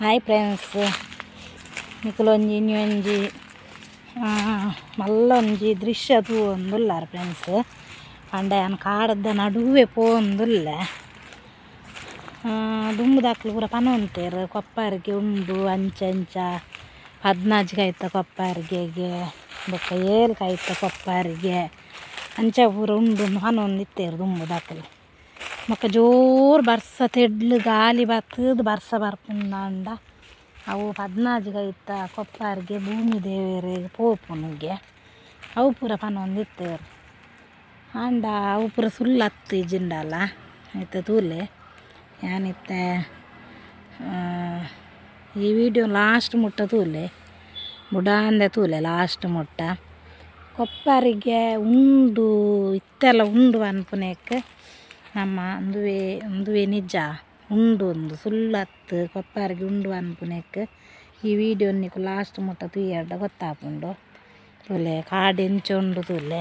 Hi friends, ನಿಕುಲೊಂಜಿ ಇನ್ನೊಂಜಿ ಮಲ್ಲೊಂಜಿ ದೃಶ್ಯ ತೂವೊಂದುಲ್ಲಾರ್ friends. ಪಂಡ ಯಾನ್ ಕಾಡದ ನಡುವೆ ಪೋವೊಂದುಲ್ಲೆ. ದುಂಬುದಕ್ಲು ಪೂರ ಪನೊಂತೆರ್ ಕೊಪ್ಪರಿಗೆ ಉಂಡು ಅಂಚ ಅಂಚ 14 ಕೈತ ಕೊಪ್ಪರಿಗೆಗೆ ಬೊಕ್ಕ 7 ಕೈತ ಕೊಪ್ಪರಿಗೆ ಅಂಚ ಪೂರ ಉಂಡು ಪನೊಂದಿತ್ತೆರ್ ದುಂಬುದಕ್ಲು. ಬೊಕ್ಕ ಜೋರು ಬರ್ಸ ತೆಡ್ಲು ಗಾಲಿ ಬತ್ತುದು ಬರ್ಸ ಬರ್ಪುಂಡಾಂಡ ಅವು 14 ಕೈತ ಕೊಪ್ಪರಿಗೆ ಭೂಮಿ ದೇವೆರೆಗ್ ಪೋಪುನುಗೆ ಅವು ಪೂರ ಪನೊಂದಿತ್ತೆರ್. ಆಂಡ ಅವು ಪೂರ ಸುಳ್ಳತ್ತ್ ಇಜ್ಜಿಂಡಲ ಐತ ತೂಲೆ. ಯಾನಿತ್ತೆ ಈ ವಿಡಿಯೋ ಲಾಸ್ಟ್ ಮುಟ್ಟ ತೂಲೆ, ಬುಡಾಂದೆ ತೂಲೆ ಲಾಸ್ಟ್ ಮುಟ್ಟ. ಕೊಪ್ಪರಿಗೆ ಉಂಡು ಇತ್ತೆಲ್ಲ ಉಂಡು ಪನ್ಪುನೆಕ್ ನಮ್ಮ ಉಂದುವೇ ಉಂದುವೇ ನಿಜ ಉಂಡು ಉಂದು ಸುಳ್ಳತ್ತ್ ಕೊಪ್ಪರಿಗೆ ಉಂಡು ಪನ್ಪುನೆಕ್ ಈ ವಿಡಿಯೋ ನಿಕು ಲಾಸ್ಟ್ ಮುಟ್ಟ ತೂಯೆರ್ಡ ಗೊತ್ತಾಪುಂಡು. ತೂಲೆ ಕಾಡು ಎಂಚ ಉಂಡು ತೂಲೆ.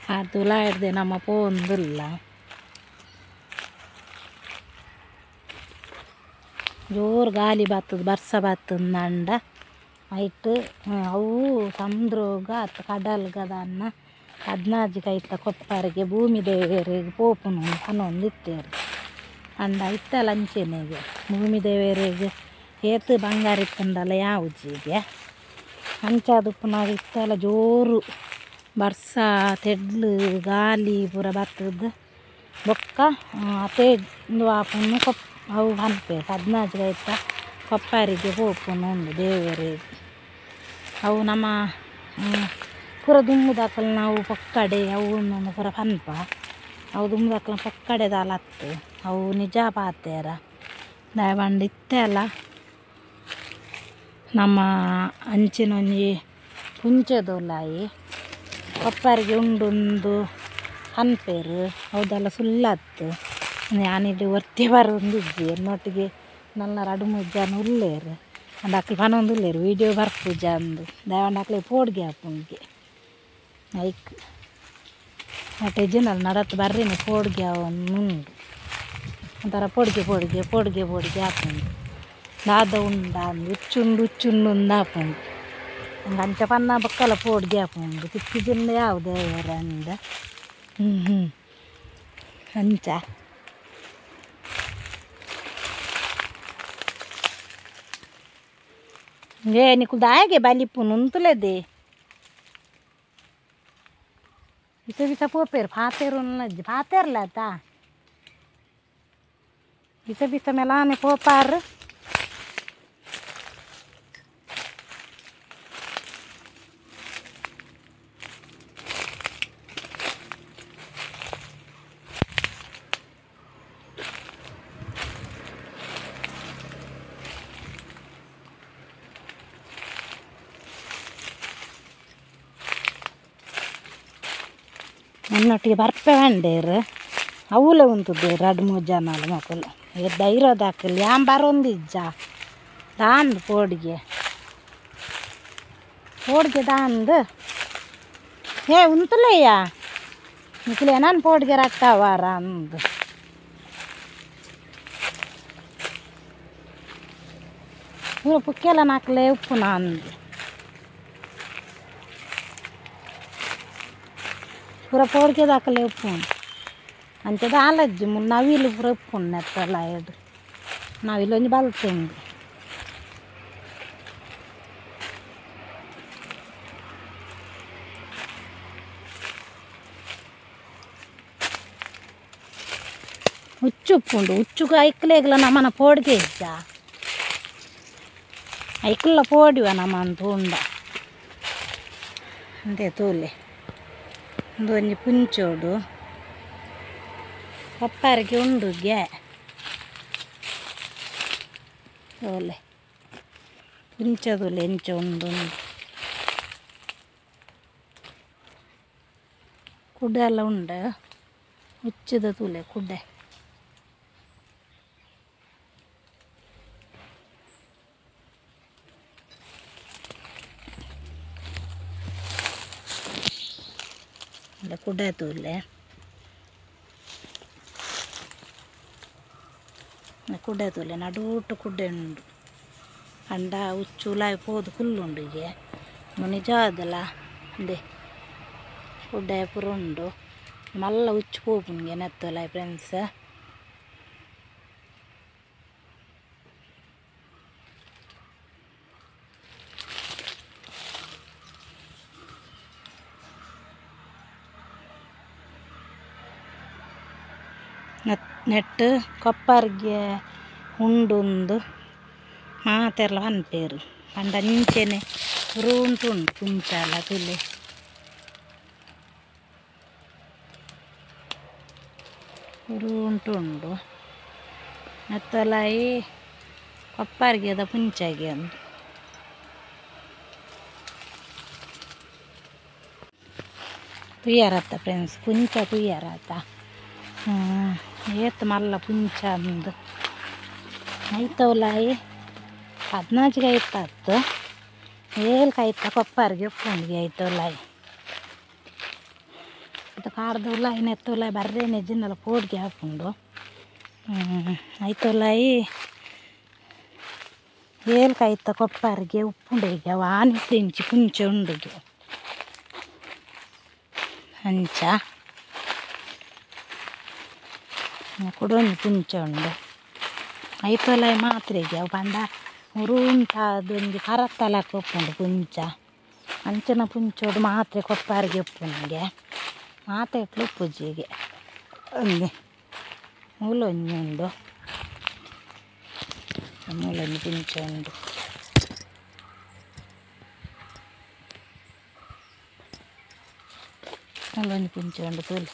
ಕಾಡು ತುಲಾಯಿಡ್ದೆ ನಮ್ಮ ಪೋವೊಂದುಲ್ಲ. ಜೋರು ಗಾಲಿ ಬತ್ತದ ಬರ್ಸ ಬತ್ತಂಡ ಐಟ್ ಅವು ಸಮುದ್ರಗ ಅತ್ತ ಕಡಲ್ಗ ದಾನ್ನ 14 ಕೈತ ಕೊಪ್ಪರಿಗೆ ಭೂಮಿ ದೇವೆರೆಗ್ ಪೋಪುನು ಪನೊಂದಿತ್ತೆರ್. ಆಂಡ ಇತ್ತೆಲ ಅಂಚೆನೆಗೆ ಭೂಮಿ ದೇವೆರೆಗ್ ಏತ್ ಬಂಗಾರ ಇತ್ತುಂಡಲ ಯಾವುಜಿಗೆ. ಅಂಚಾದ್ ಉಪ್ಪುನಗ ಇತ್ತೆಲ ಜೋರು ಬರ್ಸ ತೆಡ್ಲು ಗಾಲಿ ಪೂರ ಬತ್ತುದು ಬೊಕ್ಕ ಅತೆ ಉಂದು ಆಪುನು ಅವು ಪನ್ಪೆರ್ 14 ಕೈತ ಕೊಪ್ಪರಿಗೆ ಪೋಪುನು ಉಂದು ದೇವೆರೆಗ್. ಅವು ನಮ್ಮ ಪೂರ ದುಂಬುದಕಲ್ನ ಅವು ಪೊಕ್ಕಡೆ ಅವು ಉಂದು ಪೂರ ಪನ್ಪ. ಅವು ದುಂಬುದಕಲ್ನ ಪೊಕ್ಕಡೆ ದಾಲ ಅತ್ತ್, ಅವು ನಿಜ ಪಾತೆರ. ದಾಯೆ ಪಂಡ ಇತ್ತೆಲ ನಮ್ಮ ಅಂಚಿನ ಒಂಜಿ ಪುಂಚದೊಲಾಯಿ ಕೊಪ್ಪರಿಗೆ ಉಂಡುಂದು ಪನ್ಪೆರ್, ಅವು ಸುಳ್ಳತ್ತ್. ಯಾನಿಡೆ ಒರ್ತಿ ಬರೊಂದಿಜ್ಜಿ, ಎನ್ನೊಟ್ಟಿಗೆ ನಲ್ಲ ರಡ್ಡ್ ಮೂಜಿ ಜನ ಉಲ್ಲೆರ್. ಆಂಡ ಅಕ್ಲು ಪನೊಂದುಲ್ಲೆರ್ ವೀಡಿಯೋ ಬರ್ಪುಜ ಅಂದ್. ದಾಯೆ ಪಂಡ ಅಕ್ಲೆಗ್ ಪೋಡಿಗೆ ಆಪುಂಡುಗೆ ಐಕ್. ಅಟ್ ಇಜ್ಜಿಂಡಲ ನಡತ್ ಬರ್ರಿನಿ ಪೋಡಿಗೆ ಆವೊಂದುಂಡು. ಒಂಥರ ಪೋಡಿಗೆ ಪೋಡಿಗೆ ಪೋಡಿಗೆ ಪೋಡಿಗೆ ಆಪುಂಡು. ದಾದ ಉಂಡಾ ಅಂದ್ ಉಚ್ಚುಂಡು ಉಚ್ಚುಂಡು ಅಂದ್ ಆಪುಂಡು. ಅಂಚ ಪನ್ನ ಬೊಕ್ಕಲ ಪೋಡಿಗೆ ಆಪುಂಡು. ತಿಕ್ಕಿಜಿಂಡ ಯಾವು ದೇವೆರೆ ಅಂದ್. ಅಂಚ ಏ ನಿಕುಲು ದಾಯೆಗೆ ಬಲಿಪುನು ಉಂತುಲೆದೆ ಬಿಸ ಬಿಸ ಪೋಪೆರ್ ಪಾತೆರುಲ್ಲಜ್ಜಿ ಪಾತೆರ್ಲ ಅತ್ತ ಬಿಸ ಬಿಸ ಮೆಲಾನೆ ಪೋಪಾರ್. ನನ್ನೊಟ್ಟಿಗೆ ಬರ್ಪೆ ಬಂಡೇರು ಅವುಲೆ ಉಂತುದು ರಡ್ಡ್ ಮೂಜಿ ಜನಲ ಮೊಕುಲು ಧೈರ್ಯದಾಕಲ್ ಯಾನ್ ಬರೊಂದಿಜ್ಜ ದಾಂದ್ ಪೋಡಿಗೆ ಪೋಡಿಗೆ ದಾಂದ್. ಏ ಉಂತುಲೆಯ್ಯ ನಿಕುಲು ಎನನ್ ಪೋಡಿಗೆ ರಟ್ಟಾವಾರ ಅಂದ್. ಪೂರ ಪುಕ್ಕೆಲ ನಾಕ್ಲೆ ಉಪ್ಪುನ ಅಂದ್. ಪೂರ ಪೋಡಿಗೆ ದಾಕಲೆ ಉಪ್ಪುಂಡು. ಅಂಚ ದಾಲಜ್ಜಿ ಮುಲ್ ನವಿಲು ಪೂರ ಉಪ್ಪುಂಡು ನೆತ್ತಲ ಎಡ್ ನವಿಲು ಒಂಜಿ ಬಲ್ತುಂಡು. ಉಚ್ಚು ಉಪ್ಪುಂಡು. ಉಚ್ಚುಗು ಐಕ್ಲೆಗ್ಲ ನಮನ ಪೋಡಿಗೆ ಇಜ್ಜ, ಐಕ್ಲ ಪೋಡಿವ ನಮನ್ ತೂಂಡ. ಅಂತೆ ತೂಲೆ ಉಂದು ಒಂಜಿ ಪುಂಚೋಡು ಕೊಪ್ಪರಿಗೆ ಉಂಡುಗೆ. ತೂಲೆ ಪುಂಚದೂಲೆ ಎಂಚ ಉಂಡು. ಕುಡೆ ಎಲ್ಲ ಉಂಡು ಉಚ್ಚದ ತೂಲೆ ಕುಡೆ. ಕುಡೆ ತೂಲೆ. ಕುಡೆ ತೂಲೆ ನಡುಟು ಕುಡೆ ಉಂಡು ಅಂಡ ಉಚ್ಚು ಉಲಾಯಿ ಪೋದು ಕುಲ್ಲುಂಡು ಹೀಗೆ ನಿಜವಾದಲ ಅಂದೆ ಕುಡೆ ಪೂರ ಉಂಡು ಮಲ್ಲ ಉಚ್ಚು ಪೋಪುಂಡು ನೆತ್ತೊಲಾಯಿ ಫ್ರೆಂಡ್ಸ್. ನೆಟ್ಟು ಕೊಪ್ಪರಿಗೆ ಉಂಡುಂದು ಮಾತೆರ್ಲ ಪನ್ಪೇರು ಪಂಡ ಅಂಚೆನೆ ಉರುಂಟು ಉಂಡು ಪುಂಚಾಲ ತುಲೆ. ಉರುಂಟು ಉಂಡು ನೆತ್ತೊಲಾಯಿ ಕೊಪ್ಪರಿಗೆದ ಪುಂಚಾಗೆ ಅಂದು. ತುಯ್ಯಾರತ್ತ ಫ್ರೆಂಡ್ಸ್ ಪುಂಚ ತುಯ್ಯಾರತ್ತ ಏತ್ ಮಲ್ಲ ಪುಂಚ ಅಂದು ಐತವಲಾಯಿ 14 ಐತತ್ತು ಏಳು ಕೈತ ಕೊಪ್ಪರಿಗೆ ಉಪ್ಪುಂಡಿಗೆ ಐತವಲಾಯಿ ಅದು ಕಾಡ್ದ ಉಲಾಯಿ ನೆತ್ತುಲಾಯಿ ಬರ್ರೆ ನೆಜ್ಜಿನಲ್ಲ ಪೋಡ್ಗೆ ಹಾಕೊಂಡು ಐತವಲಾಯಿ ಏಳು ಕೈತ ಕೊಪ್ಪರಿಗೆ ಉಪ್ಪುಂಡಿಗೆ ವಾನಿ ತಿಂಚಿ ಪುಂಚ ಉಂಡುಗೆ ಅಂಚ ಕುಡೊಂಜಿ ಪುಂಚ ಉಂಡು ಐತೊಲಾಯಿ ಮಾತ್ರೆಗೆ ಅವು ಪಂಡ ಉರುಂಟಾದೊಂಜಿ ಕರತ್ತಲಕ ಉಪ್ಪುಂಡು ಪುಂಚ ಅಂಚಿನ ಪುಂಚೋಡು ಮಾತ್ರೆ ಕೊಪ್ಪಾರಿಗೆ ಉಪ್ಪುಂಡಿಗೆ ಮಾತೆಟ್ಲು ಉಪ್ಪುಜಿಗೆ ಒಂಜಿ ಮೂಲೊಂಜಿ ಉಂಡು ಮೂಲೊಂಜಿ ಪುಂಚ ಉಂಡು. ಮೂಲೊಂಜಿ ಪುಂಚ ಉಂಡು ತೂಲೆ.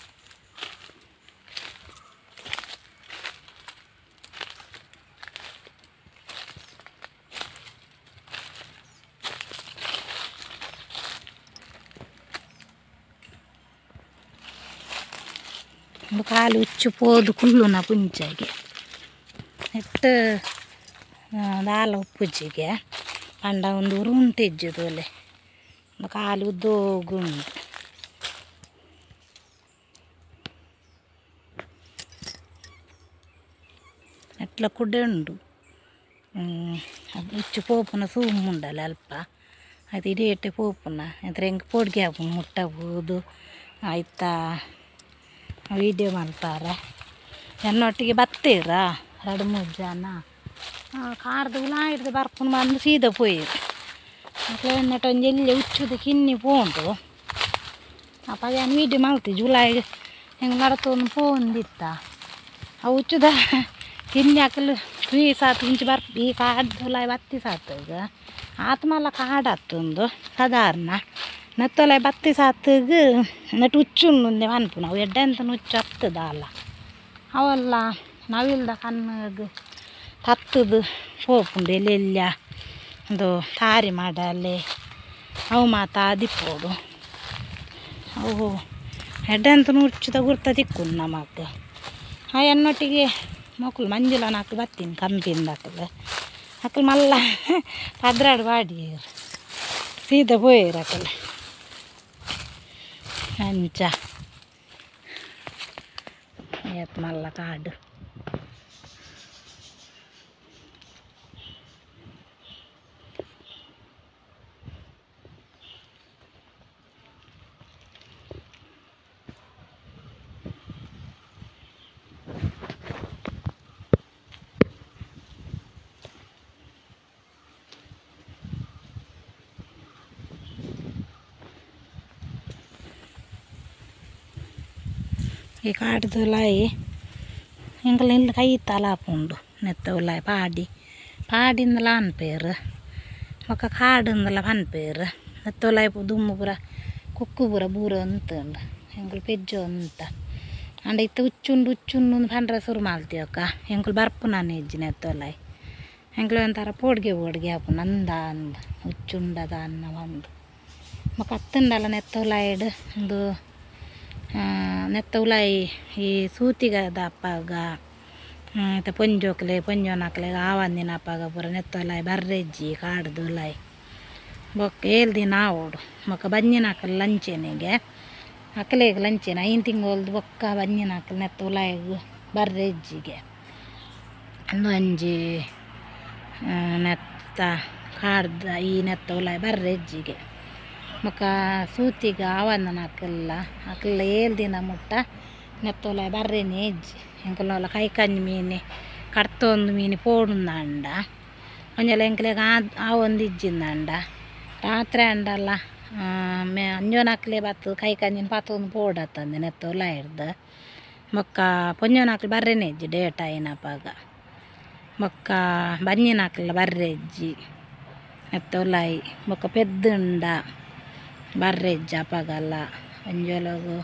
ಕಾಲು ಉಚ್ಚು ಪೋದು ಕುಲ್ಲುನ ಪುಂಚಗೆ ನೆಟ್ಟು ದಾಲ ಉಪ್ಪುಜ್ಜಿಗೆ ಪಂಡ ಒಂದು ಉರುಂಟು ಇಜ್ಜುದು ಒಲೆ ಕಾಲು ಉದ್ದೋಗುಂಡು. ನೆಟ್ಲ ಕುಡೆ ಉಂಡು ಉಚ್ಚು ಪೋಪುನ ಸೂಮುಂಡಲ್ಲ ಅಲ್ಪ ಅದು ಇಡೀ ಎಟ್ಟೆ ಪೋಪುನ ಅದ್ರ ಹೆಂಗೆ ಪೋಡ್ಗೆ ಹಾಪುಂಡು ಮುಟ್ಟಬಹುದು ಆಯ್ತಾ ವೀಡಿಯೋ ಮಲ್ಪಾರೆ ಎನ್ನೊಟ್ಟಿಗೆ ಬತ್ತೀರ 2-3 ಜನ ಕಾರ್ದ ಉಲಾಯಿಡ್ದು ಬರ್ಕೊಂಡು ಬಂದು ಸೀದಾ ಪೋಯಿರು ಅಕ್ಲೆ ಎನ್ನಟ ಒಂಜಿ ಎಲ್ಲಿ ಉಚ್ಚುದು ಕಿನ್ನಿ ಪೋಂಡು ಅಪ್ಪ ಏನು ವೀಡಿಯೋ ಮಲ್ತಿ ಜುಲೈ ಹೆಂಗೆ ನಡತೊಂದು ಪೋಂದಿತ್ತ ಆ ಉಚ್ಚುದ ಕಿನ್ನಿ ಹಾಕಲು ಫ್ರೀ ಸಾತು ಇಂಚು ಬರ್ ಈ ಕಾಡ್ದು ಉಲಾಯಿ ಬತ್ತಿ ಸಾತಗ ಆತ ಮಲ್ಲ ಕಾಡತ್ತೊಂದು ಸಾಧಾರಣ ನೆತ್ತೊಲಾಯಿ ಬತ್ತಿ ಸಾತಗ ನೆಟ್ಟು ಉಚ್ಚುಂಡು ಪನ್ಪುನ ಅವು ಎಡ್ಡೆ ಅಂತ ಉಚ್ಚು ಹತ್ತದ ಅಲ್ಲ ಅವೆಲ್ಲ ನವಿಲ್ದ ಕಣ್ಣಗೆ ತತ್ತದು ಪೋಪುಂಡು ಎಲ್ಲೆಲ್ಲ ಒಂದು ತಾರಿ ಮಾಡಲೆ ಅವು ಮಾತ ದಿಪ್ಪೋಡು ಅವು ಎಡ್ಡೆ ಅಂತ ಉಚ್ಚುದ ಗುರ್ತ ತಿಕ್ಕುಂಡು ನಮಕ್ ಆ ಎನ್ನೊಟ್ಟಿಗೆ ಮಕ್ಕಳು ಮಂಜುಲನ ಹಾಕಿ ಬತ್ತೀನಿ ಕಂಪಿಂದ ಹಾಕಲು ಅಕಲ್ ಮಲ್ಲ 12 ಬಾಡಿಯರು ಸೀದಾ ಪೋಯಿರು ಅಕಲ್ ಅಂಚ ಏತ್ ಮಲ್ಲ ಕಾಡು. ಈ ಕಾಡ್ದುಲಾಯಿ ಎಂಕಲ್ನ ಇಲ್ಲ್ ಕೈತಲ ಆಪುಂಡು ನೆತ್ತ ಉಲಾಯಿ ಪಾಡಿ ಪಾಡಿಂದಲ ಅನ್ಪೇರು ಬೊಕ್ಕ ಕಾಡುಂದಲ ಪನ್ಪೇರು ನೆತ್ತ ಉಲಾಯಿ ದುಮ್ಮು ಪೂರ ಕುಕ್ಕು ಪೂರ ಬೂರ ಅಂತುಂಡು ಎಂಕುಲು ಪೆಜ್ಜು ಅಂತ ಆಂಡ ಇತ್ತೆ ಉಚ್ಚುಂಡು ಉಚ್ಚುಂಡು ಪಂಡ್ರೆ ಸುರು ಮಲ್ತಿಯಕ್ಕ ಎಂಕುಲು ಬರ್ಪುನನೆ ಇಜ್ಜಿ ನೆತ್ತ ಉಲಾಯಿ ಎಂಕುಲು ಒಂಥರ ಪೋಡ್ಗೆ ಪೋಡ್ಗೆ ಆಪುಂಡು ಅಂದ ಅಂದ್ ಉಚ್ಚುಂಡದ ಅನ್ನ ಬಂದು ಬೊಕ್ಕ ಅತ್ತುಂಡಲ ನೆತ್ತ ಉಲಾಯಿಡ್ ಉಂದು ನೆತ್ತ ಉಲಾಯಿ ಈ ಸೂತಿಗದ ಅಪ್ಪಗ ಇತ್ತೆ ಪೊಂಜೋಕ್ಲೆ ಪೊಂಜೋನಕ್ಲೆ ಆವಂದಿನ ಅಪ್ಪಗ ಪೂರ ನೆತ್ತ ಉಲಾಯಿ ಬರ್ರೆಜ್ಜಿ ಕಾಡ್ದು ಉಲಾಯಿ ಬೊಕ್ಕ 7 ದಿನ ಆವೊಡು ಬೊಕ್ಕ ಬಂಜಿನಕಲ್ ಲಂಚೆನೆಗೆ ಅಕ್ಲೆಗ್ ಲಂಚೆನೆ 5 ತಿಂಗೊಲ್ದು ಬೊಕ್ಕ ಬಂಜಿನಕಲ್ ನೆತ್ತ ಉಲಾಯಿಗ್ ಬರ್ರೆಜ್ಜಿಗೆ ಒಂಜಿ ನೆತ್ತ ಕಾಡ್ದ ಈ ನೆತ್ತ ಉಲಾಯಿ ಬರ್ರೆ ಇಜ್ಜಿಗೆ ಬೊಕ ಸೂತಿಗ್ ಆವಂದನ ಅಕಲ್ಲ ಅಕಲ್ಲ 7 ದಿನ ಮುಟ್ಟ ನೆತ್ತ ಉಲಾಯಿ ಬರ್ರೆನೆ ಇಜ್ಜಿ ಎಂಕಲ್ನೋಲ ಕೈಕಂಜಿ ಮೀನಿ ಕಡ್ತೊಂದು ಮೀನಿ ಪೋಡುಂದಾಂಡ ಒಂಜೆಲ ಎಂಕ್ಲೆಗ್ ಆವೊಂದು ಇಜ್ಜಿಂದಾಂಡ ರಾತ್ರಿ ಆಂಡಲ ಅಂಜೋನಕ್ಲೆ ಬತ್ತು ಕೈಕಂಜಿನ ಪತ್ತೊಂದು ಪೋಡತ್ತಂದೆ ನೆತ್ತ ಉಲಾಯಿರ್ದ್ ಬೊಕ್ಕ ಪೊಂಜೋನಕ್ಲು ಬರ್ರೆನೆ ಇಜ್ಜಿ ಡೇಟ್ ಆಯಿನಪಗ ಬೊಕ್ಕ ಬಂಜಿನಕ್ಲ ಬರ್ರೆ ಇಜ್ಜಿ ನೆತ್ತ ಉಲಾಯಿ ಬೊಕ್ಕ ಪೆದ್ದುಂಡ ಬರ್ರೆ ಇಜ್ಜಿ ಅಪಗಲ ಒಂಜೊಲಗು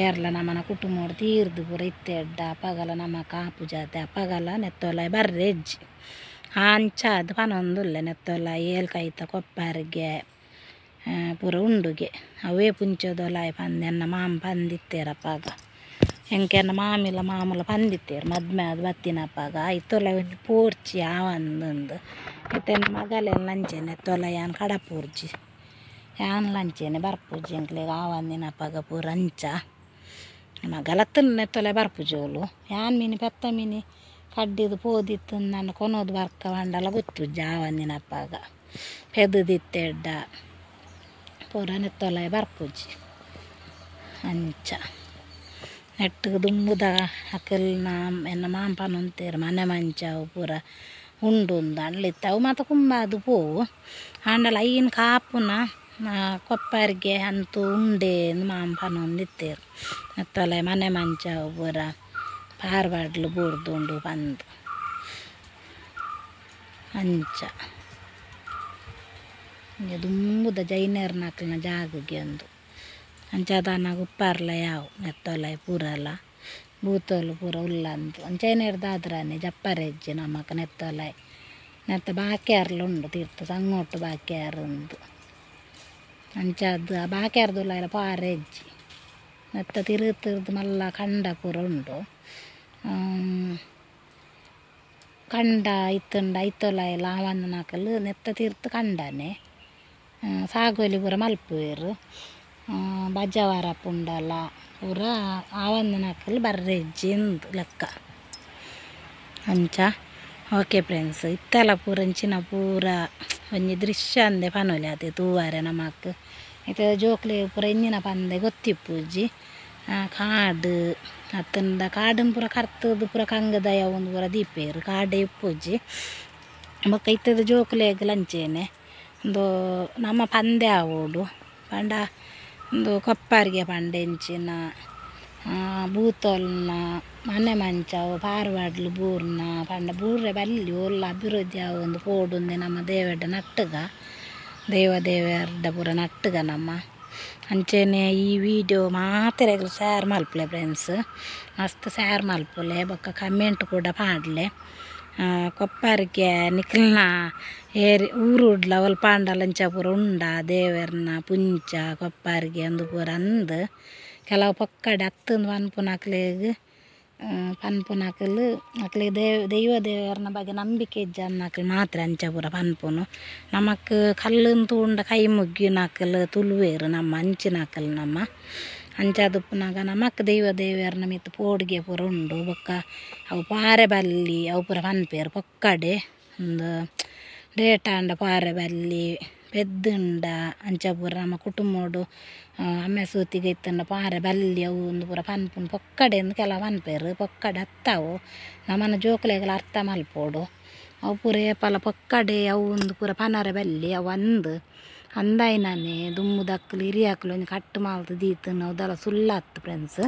ಏರ್ಲ ನಮನ ಕುಟುಂಬಡ್ ತೀರ್ದು ಪೂರ ಇತ್ತೆಡ್ಡ ಅಪಗಲ ನಮ ಕಾಪು ಜಾತೆ ಅಪಗಲ ನೆತ್ತ ಉಲಾಯಿ ಬರ್ರೆ ಇಜ್ಜಿ ಅಂಚಾದ್ ಪನೊಂದುಲ್ಲೆ ನೆತ್ತ ಉಲಾಯಿ ಏಲ್ ಕೈತ ಕೊಪ್ಪರಿಗೆ ಪೂರ ಉಂಡುಗೆ ಅವೇ ಪುಂಚದೊಲಾಯಿ ಪಂದ್ ಎನ್ನ ಮಾಮ ಪಂದಿತ್ತೇರ್ ಅಪಗ ಎಂಕೆನ್ನ ಮಾಮಿಲ ಮಾಮೂಲ ಪಂದಿತ್ತೇರ್ ಮದ್ಮೆ ಆದ್ ಬತ್ತಿನಪಗ ಇತ್ತೊಲ ಒಂಜಿ ಪೋರ್ಚಿ ಆವಂದುಂದು ಇತ್ತೆ ಎನ್ನ ಮಗಲೆನ್ಲ ಅಂಚೆನೆ ಇತ್ತೊಲ ಯಾನ್ ಕಡಪುರ್ಜಿ ಯಾನ್ಲ ಅಂಚೆನೆ ಬರ್ಪುಜಿ ಎಂಕ್ಲೆಗ್ ಆವಂದಿನಪಗ ಪೂರ ಅಂಚ ಮಗಲತ್ತುಂಡ ನೆತ್ತೊಲ ಬರ್ಪುಜಿ ಓಲು ಯಾನ್ ಮೀನಿ ಪೆತ್ತ ಮೀನಿ ಕಡ್ಡಿದ್ ಪೋದಿತ್ತುಂದು ಕೊನೊದು ಬರ್ಕ ಪಂಡಲ ಗೊತ್ತುಜ್ಜಿ ಆವಂದಿನಪಗ ಪೆದುದಿತ್ತೆಡ್ಡ ಪೂರ ನೆತ್ತೊಲಾಯಿ ಬರ್ಪುಜಿ ಅಂಚ ನೆಟ್ಟ್ ದುಂಬುದ ಅಕಲ್ನ ಎನ್ನ ಮಾಮ ಪನೊಂತೆರ್ ಮನೆ ಮಂಚವು ಪೂರ ಉಂಡುಂದು ಅಂಡಲ ಇತ್ತೆ ಅವು ಮಾತ ಕುಂಬಾದ್ ಪೋವು ಆಂಡಲ ಐನ್ ಕಾಪುನ ಕೊಪ್ಪರಿಗೆ ಅಂತೂ ಉಂಡೇ ಇಂದ್ ಮಾಮ ಪನೊಂದಿತ್ತೆರ್ ನೆತ್ತೊಲಾಯಿ ಮನೆ ಮಂಚವು ಪೂರ ಪಾರ್ವಾಡ್ಲು ಬೂರ್ದುಂಡು ಪಂದ್ ಅಂಚ ದುಂಬುದ ಜೈನೆರ್ನಕ್ಲೆನ ಜಾಗಗೆ ಉಂದು ಅಂಚಾದಾನಗ ಉಪ್ಪಾರ್ಲ ಯಾವು ನೆತ್ತೊಲಾಯಿ ಪೂರಲ ಭೂತೊಲು ಪೂರ ಉಲ್ಲಂದು ಅಂಚೆನೆರ್ದ್ ಆದ್ರಾನೆ ಜಪ್ಪರೆ ಇಜ್ಜಿ ನಮಕ್ ನೆತ್ತೊಲಾಯಿ ನೆತ್ತ ಬಾಕ್ಯಾರ್ಲ ಉಂಡು ತೀರ್ಥ ಸಂಗೊಟ್ಟು ಬಾಕ್ಯಾರ್ ಉಂದು ಅಂಚಾದ್ ಆ ಬಾಕ್ಯಾರ್ದುಲಾಯಿಲ ಪಾರೆ ಇಜ್ಜಿ ನೆತ್ತ ತಿರುತಿರ್ದು ಮಲ್ಲ ಕಂಡ ಪೂರ ಉಂಡು ಕಂಡ ಇತ್ತುಂಡ ಐತೊಲಾಯಿಲ ಆವಂದಿನಕುಲು ನೆತ್ತ ತಿರ್ತ್ ಕಂಡನೆ ಸಾಗೋಲಿ ಪೂರ ಮಲ್ಪುವೆರ್ ಬಜವಾರ ಪುಂಡಲ ಪೂರ ಆವಂದಿನಕುಲು ಬರ್ರೆ ಇಜ್ಜಿ ಇಂದ್ ಲೆಕ್ಕ ಅಂಚ ಓಕೆ ಫ್ರೆಂಡ್ಸ್ ಇತ್ತೆಲ ಪೂರ ಇಂಚಿನ ಪೂರ ಒಂಜಿ ದೃಶ್ಯ ಅಂದೆ ಪನೊಲಿ ಆತೆ ತೂವರೆ ನಮಕ್ ಇತ್ತೆ ಜೋಕ್ಲೆಗ್ ಪೂರ ಎಂಚಿನ ಪಂದೆ ಗೊತ್ತಿಪ್ಪುಜಿ ಕಾಡು ಅತ್ತಂಡ ಕಾಡನ್ ಪೂರ ಕರ್ತದ್ ಪೂರ ಕಂಗದಯ ಉಂದು ಪೂರ ದೀಪೆರ್ ಕಾಡೇ ಇಪ್ಪುಜಿ ಬೊಕ್ಕ ಇತ್ತೆದ ಜೋಕ್ಲೆಗ್ಲ ಅಂಚೆನೆ ಉಂದು ನಮ ಪಂದೆ ಆವೊಡು ಪಂಡ ಉಂದು ಕೊಪ್ಪರಿಗೆ ಪಂಡ ಎಂಚಿನ ಭೂತೊಲ್ನ ಮನೆ ಮಂಚವು ಪಾರ್ವಾಡ್ಲು ಬೂರ್ನ ಪಂಡ ಬೂರ್ರೆ ಬಲ್ಲಿ ಓಲ್ಲ ಅಭಿವೃದ್ಧಿ ಆವೊಂದು ಪೋಡುಂದೆ ನಮ್ಮ ದೇವೆರ್ಡ ನಟ್ಟುಗ ದೈವ ದೇವೆರ್ಡ ಪೂರ ನಟ್ಟುಗ ನಮ್ಮ ಅಂಚೆನೆ ಈ ವಿಡಿಯೋ ಮಾತೆರೆಗ್ಲ ಶೇರ್ ಮಲ್ಪುಲೆ ಫ್ರೆಂಡ್ಸ್ ಮಸ್ತ್ ಶೇರ್ ಮಲ್ಪುಲೆ ಬೊಕ್ಕ ಕಮೆಂಟ್ ಕೂಡ ಪಾಡ್ಲೆ ಕೊಪ್ಪರಿಗೆ ನಿಕಲ್ನ ಏರಿ ಊರುಡ್ಲ ಒಲ್ಪ ಆಂಡಲ ಅಂಚ ಪೂರ ಉಂಡ ದೇವೆರ್ನ ಪುಂಚ ಕೊಪ್ಪರಿಗೆ ಅಂದು ಪೂರ ಅಂದ್ ಕೆಲವು ಪೊಕ್ಕಡೆ ಅತ್ತುಂದು ಪನ್ಪುನಕ್ಲೆಗ್ ಪನ್ಪುನಕುಲು ಅಕ್ಲೆಗ್ ದೈವ ದೇವೆರ್ನ ಬಗ್ಗೆ ನಂಬಿಕೆ ಇಜ್ಜಂದಿನಕುಲು ಮಾತ್ರ ಅಂಚ ಪೂರ ಪನ್ಪುನು ನಮಕ್ ಕಲ್ಲುನ್ ತೂಂಡ ಕೈ ಮುಗ್ಗಿನಕುಲು ತುಳುವೆರ್ ನಮ್ಮ ಅಂಚಿನಕುಲು ನಮ್ಮ ಅಂಚಾದ್ ಉಪ್ಪುನಗ ನಮಕ್ ದೈವ ದೇವೆರ್ನ ಮಿತ್ತ್ ಪೋಡಿಗೆ ಪೂರ ಉಂಡು ಬೊಕ್ಕ ಅವು ಪಾರೆ ಬಲ್ಲಿ ಅವು ಪೂರ ಪನ್ಪೆರ್ ಪೊಕ್ಕಡೆ ಉಂದು ಡೇಟ್ ಆಂಡ ಪಾರೆ ಬಲ್ಲಿ ಪೆದ್ದುಂಡ ಅಂಚ ಪೂರ ನಮ್ಮ ಕುಟುಂಬೊಡು ಅಮ್ಮೆ ಸೂತಿಗೆ ಇತ್ತುಂಡ ಪಾರೆ ಬಲ್ಲಿ ಅವು ಉಂದು ಪೂರ ಪನ್ಪುನು ಪೊಕ್ಕಡೆ ಇಂದ್ ಕೆಲವು ಪನ್ಪೆರ್ ಪೊಕ್ಕಡೆ ಅತ್ತವು ನಮನ ಜೋಕುಲೆಗ್ಲ ಅರ್ಥ ಮಲ್ಪೊಡು ಅವು ಪೂರ ಏಪಲ ಪೊಕ್ಕಡೆ ಅವು ಉಂದು ಪೂರ ಪನರೆ ಬಲ್ಲಿ ಅವು ಅಂದ್ ಅಂದಾಯಿನನೆ ದುಂಬುದಕ್ಲು ಹಿರಿಯಕ್ಲು ಒಂಜಿ ಕಟ್ಟ್ ಮಲ್ತ್ ದೀತುಂಡ ಅವು ದಾಲ ಸುಳ್ಳಾತ್ ಫ್ರೆಂಡ್ಸ್.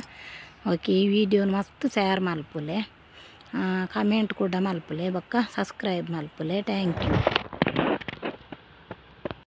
ಓಕೆ ಈ ವಿಡಿಯೋನ್ ಮಸ್ತ್ ಶೇರ್ ಮಲ್ಪುಲೆ ಕಮೆಂಟ್ ಕೂಡ ಮಲ್ಪುಲೆ ಬೊಕ್ಕ ಸಬ್ಸ್ಕ್ರೈಬ್ ಮಲ್ಪುಲೆ. Thank you.